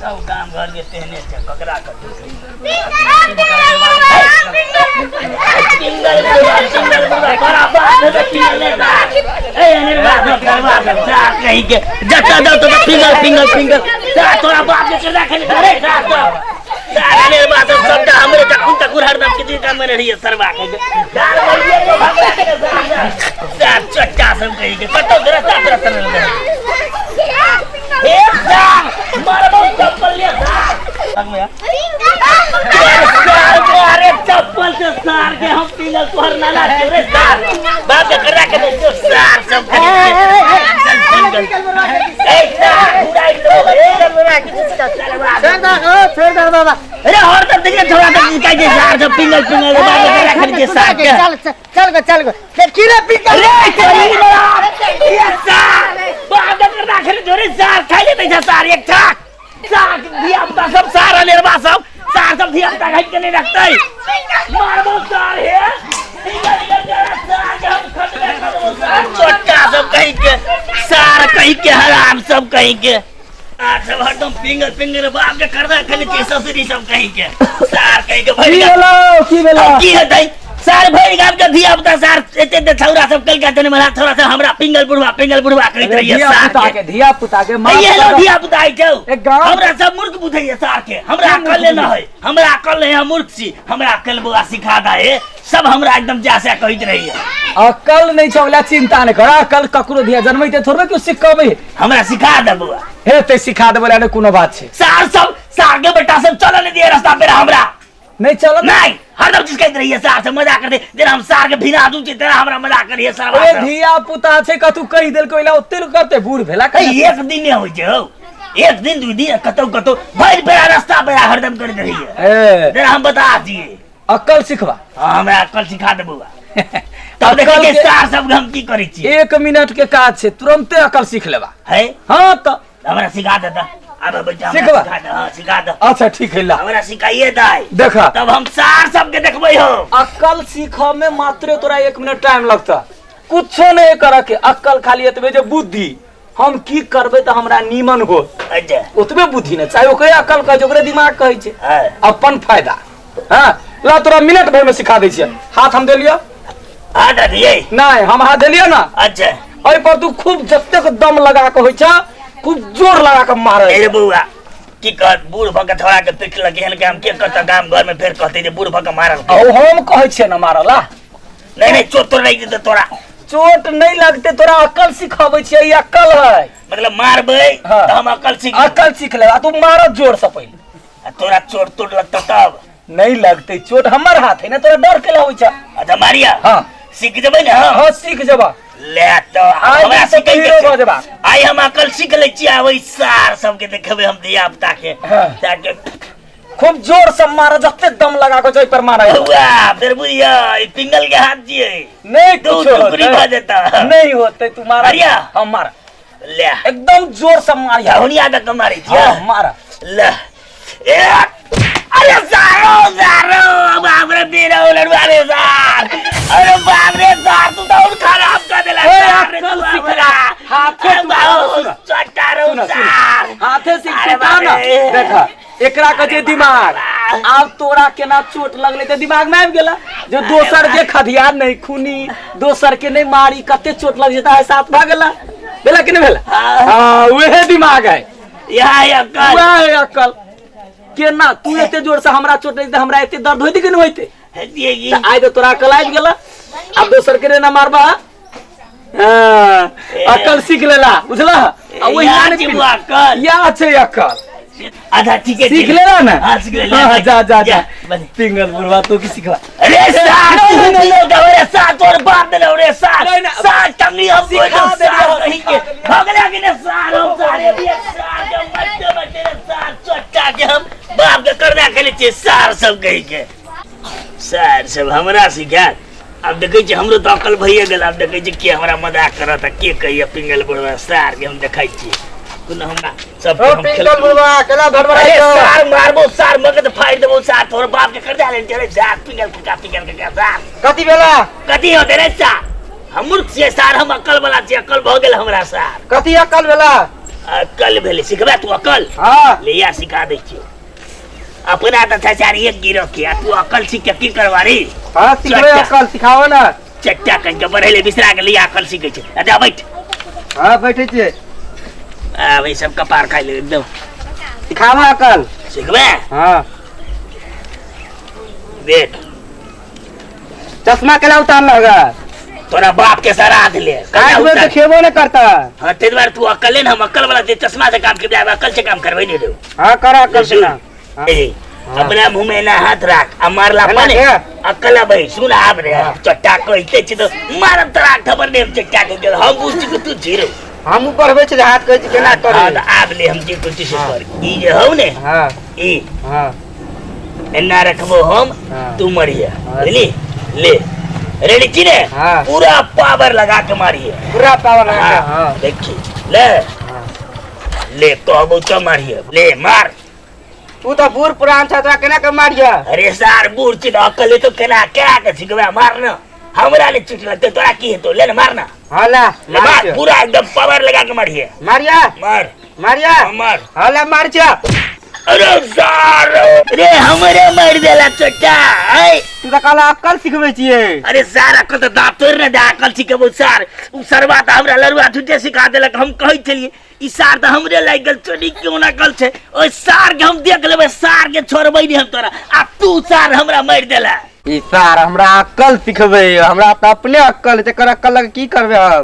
सब गाम घर के तेहने छै ककरा कतौ पिंगल बुढ़वा पिंगल बुढ़वा बड़ा बात है पिंगल ने ए अनिल बात करवा जा कहीं के जता दो तो पिंगल पिंगल पिंगल जा तोरा बाप के करदा खाली अरे जा तो अरे बात सबटा हमरे तकुन तकुर हरदम किसी काम में रहिए सरवा के दाल मरिए तो भगला के जा चट्टा सब कहीं के कतो रास्ता पर चलल हे सार मारबो चप्पल ले सार सार के अरे चप्पल से सार के हम पिंगल तोहर नाना के रे सार बाप के करा के दे सार सब चल पिंगल ए सार उड़ाई दो ए छोड़ दो ओ छोड़ दो बाबा अरे और तब देखिए थोड़ा तक निकाल के सार सब पिंगल पिंगल के बाप के करा के सार के चल चल चल गो चल गो की रे पिंगल अरे तोरी बड़ा ये सार बाप के करा के जोरे सार खा लेते छै सार एक ठाक सार धिया पुता सब सार अनेरवा सब सार सब धिया पुता घाट के नहीं रखते मारबो सार हे चोट्टा सब कहीं के सार कहीं के हराम सब कहीं के आ सब हरदम पिंगल पिंगल बाप के करदा खाली के ससुरी सब कहीं के सार कहीं के की भरि भेलौ की भेलौ अब की हेतै सार भरि गाम के धिया पुता सार एते एते छौरा सब कलकत्ता में मरा थोड़ा सा हमरा पिंगल बुढ़वा कहैत अरे रहिए धिया सार पुता के के धिया पुता के माँ ये लो धिया पुता आई छौ एक गाँव- हमरा सब मूर्ख बुझैए सार के हमरा के मूर्ख अकल न बुझै? है हमरा अकल नहीं हम मूर्ख छी हमरा अकल बौआ सिखा दे सब हमरा एकदम जैसे कहैत रहिए अकल नहीं छौ ओला चिंता नहीं कर अकल ककरो धिया जन्मै ते थोड़बे क्यों सिखबै हमरा सिखा दे बौआ हे ते सिखा देबै ला कोनो बात छै सार सब सार के बेटा सब चलऽ नहीं दिए रास्ता पे हमरा नहीं चलत नहीं हरदम चीज कहैत रहिए सार से मजाक करते जेना हम सार के भिना दू तेना हमरा मजाक करिए सार अरे धिया पुता छै कतू कहि देलकै ओला ओते लोक करते बूढ़ भेला कहिया। एक दिन नहि होइ छै हौ एक दिन दू दिन कतौ कतौ भरि पेड़ा रास्ता पे हरदम करैत रहिए ए जेना हम बता दिए अकल सिखबा हाँ हमरा अक्कल सिखा दे बौआ तब देखै अक्कल छियै के- सार सब हम की करै छियै एक मिनट के काज छै तुरंते अकल सीख लेबा है हाँ तऽ हमरा सिखा देता आब बेटा हमरा सिखबा? सिखा दे हाँ सिखा दे अच्छा ठीक है ला हमरा सिखाइए दाई देखा तब हम सार सबके देखबै हो अक्कल सीख में मात्र तोरा एक मिनट टाइम लगता कुछो नहीं करे के अक्कल खाली एतबे जे बुद्धि हम की करबै तऽ हमरा नीमन हो अच्छा ओतबे बुद्धि ने चाहे ओकरे अकल कहै छै ओकरे दिमाग कहै छै हाँ। अपन फायदा हाँ ला तोरा मिनट भर में सिखा दै छियै हाथ हम देलियो हाथ दिए नहीं हम हाथ देलियो ना अच्छा एहि पर तू खूब जतेक दम लगा के होइ छै खूब जोर लगा के मारे अरे बौआ की कहत बूढ़ भऽ के थोड़ा के पीट लगे हन के हम के कहत गाम घर में फेर कहते जे बूढ़ भऽ के मारल आ हम कहै छियै ना मारला नहीं नहीं चोट तोड़ लागि जेतै तोरा चोट नहीं लगते तोरा अकल सिखाबै छियै ई अकल है मतलब मारबै हाँ। तऽ हम अकल सीख अकल सीख ले आ तू मारत जोर से पहिले आ तोरा चोट तोड़ लगतौ तब नहीं लगते चोट हमर हाथ है ना तोरा डर केला होइ छै अच्छा मारिया हाँ। सीख जेबै ने हम हाँ सीख जेबा ले तो आइ हमरा दिन से सीखै के हीरो छै। भऽ जेबा। आइ हम अकल सीख लै छियै आ ओहि सार सबके देखेबै हम धिया पुता के हाँ। ताकि खूब जोर से मार जते दम लगा के जोई पर मारे बौआ फेर बुझिया ई पिंगल के हाथ छियै नहीं दू कुछ टुकड़ी भऽ जेता नहीं होते तू मार मारिया? हाँ मार ले एकदम जोर से मारिया हुनिया तक मारै छियै हाँ मार ले ए अरे सारो सारो बाप रे मेरा उलड़वा रे सार अरे बाप रे सार तू तो और खराब कर देला ए, सार रे अक्कल तू सीख हमरा। हाथे अरे तू बाप, सुन। चट्टा रो सुन, सुन। सार हाथे सीख अरे ना बाप रे। देखा एकरा कहै छै दिमाग बाप। आब तोरा केना चोट लगले तऽ दिमाग में आबि गेला जे दोसर के खदिया नहीं खूनी दोसर के नहीं मारी कते चोट लग जेता है साथ भऽ गेला भेला कि नहीं भेला हाँ उहे दिमाग है यह है अक्कल वएह है अक्कल केना तू एते जोर से हमरा चोट लगते हमरा एते दर्द होइते कि नहीं होइते हेतियै की तऽ आइ तऽ तोरा अक्कल आबि गेला आब दोसर के ना मारबा हाँ, अक्कल सीख लेला बुझला आ वही इएह ने छै बुआ अक्कल। इएह छै अक्कल अच्छा ठीक है सीख लेला ना हाँ सीख लेला हाँ, जा जा जा बने। पिंगल बुढ़वा तो की सिखवा अरे सार नहीं, तू नहीं, पिंगल का अरे सार तोर बाप देले रे सार नहीं, नहीं। सार टंगी हम सिखा एकदम देलियै, सार कहीं के सिखा देलियै। भऽ गेलै कि ने सार हम सारे भी सार के मट्टे मट्टे रे सार चट्टा के हम बाप के करना खेले छियै सार सब कहीं के सार सब हमरा सिखायत आब देखै छियै हमरो तऽ अकल भइए गेल आब देखै छियै के हमरा मजाक करत आ के कहैया पिंगल बुढ़वा सार के हम देखै छियै कोनो हमरा सब ओ पिंगल बुढ़वा केना धड़बड़ाइ अरे छौ सार मारबो सार मगज फाड़ि देबो सार तोहर बाप के कर्जा लेने चले सार पिंगल कका पिंगल कका सार कथी भेला कथी होते रे सार हम मूर्ख छियै सार हम अकल वाला छियै अकल भऽ गेल हमरा सार कथी अकल भेला अकल भेलै सिखबे तू अकल हाँ ले या सिखा दै छियौ अपना तऽ छचार एक गिरह के आ तू अकल सीख के की करबा रे हाँ सिखबे अकल सिखाओ ना चट्टा कहि के पढ़ै ले बिसरा गेलै अकल सीखै छै आ जा बैठ हाँ बैठे छियै आब ई सब कपार खाइ ले एकदम सिखावा अकल सिखबे हाँ देख चश्मा केला उतार लगा तोरा बाप के सरा देले काट में तो खेबो नहीं करता हाँ ताहि दुआरे तू अकले ने हम अकल वाला जे चश्मा से काम करबे अकल से काम करबै नहीं देऊ हाँ कर अकल से ना हाँ। ए, अपना मुंह में ना हाथ राख आ मारला एना पर के? अकल अबै सुन आब रे चट्टा कहते छी तो मारब तोरा खबर नहीं हम चट्टा के हम बुझ छी कि तू जीरो हमहूँ पढ़बै छी हाथ कहै छी केना हाँ, करे तऽ आब ले हम जे कुछ से कर ई जे हौ ने हाँ ई हाँ एना रखबो हम हाँ। तू मरिए हाँ। बुझली ले रेडी छी ने हाँ। पूरा पावर लगा के मारिए पूरा पावर लगा के हाँ, हाँ देखी ले हाँ। ले कहबो तो मारिए ले मार तू तो बूढ़ पुरान छ तोरा केना के मारिया अरे सार बूढ़ छी तऽ अकल तो केना केना के सिखबे मार न हमरा ने चोट लगते तोरा की हेतो ले ने मार ना हाँ ला ले मार पूरा एकदम पावर लगा के मारिए मारिया मार मारिया हाँ, मार हाँ ला मार छ अरे सार रे हमरे मार देला चोटा ऐ तू तो कहला अक्कल सिखबै छियै अरे सार अकल तऽ दाँत तोड़ि ने दे अकल सिखेबो सार उ सरवा तऽ हमरा लड़ुआ झूठे सिखा देलक हम कहै छलियै ई सार तऽ हमरे लागि गेल चोरी क्यों ना अकल छै ओहि सार के हम देख लेबै सार के छोड़बै नहि हम तोरा आ तू सार हमरा मारि देला ई सार हमरा अक्कल सिखबै हमरा तऽ अपने अक्कल छै एकर अक्कल लऽ के की करबै हम